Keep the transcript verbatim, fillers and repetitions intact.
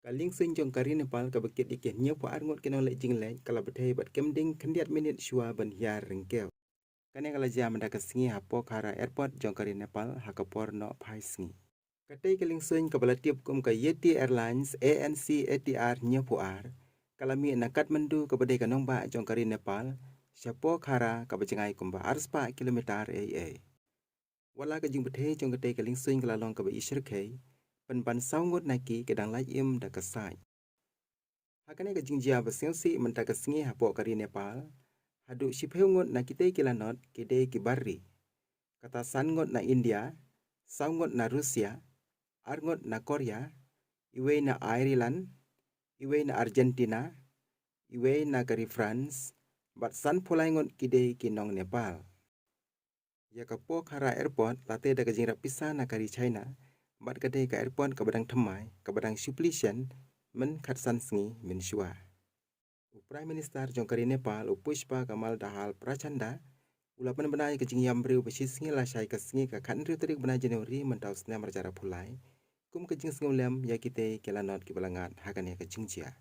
Ka liengsuiñ jong ka ri Nepal kaba kit ïa ki hynñiewphew ar ngut ki nongleit jingleit ka la bthei bad kem ding khyndiat minit shuwa ban hiar ryngkew. Kane ka la jia mynta ka sngi ha Pokhara Airport jong ka ri Nepal ha ka por noh phai sngi. Katei ka liengsuiñ kaba la tip kum ka Yeti Airlines A N C A T R hynñiewphew ar ka la mih na Kathmandu kaba dei ka nongbah jong ka ri Nepal sha Pokhara kaba jngai kumba arspah kilometer ei ei. Wat la ka jingbthei jong katei ka liengsuiñ ka la long kaba ishyrkhei, pynban saw ngut na ki ki dang lait im da ka sait. Ha kane ka jingjia ba sngewsih mynta ka sngi hapoh ka ri Nepal, haduh shiphew ngut na kitei ki lanot ki dei ki bar ri. Kata san ngut na India, saw ngut na Russia, ar ngut na Korea, iwei na Ireland, iwei na Argentina, iwei na ka ri France, bad sanphew lai ngut ki dei ki nong Nepal. Ïa ka Pokhara Airport la tei da ka jingrep pisa na ka ri China, bad ka dei ka airport kaba dang thymmai, kaba dang shu plie shen, myn khatsan sngi mynshuwa. U Prime Minister jong ka ri Nepal, u Pushpa Kamal Dahal Prachanda, u la pynbna ïa ka jingïam briew ba shi sngi lashai ka sngi ka khathynriew tarik bnai January mynta u snem arhajar arphew lai, kum ka jingsngewlem ïa kitei ki lanot kiba la ngat ha kane ka jingjia.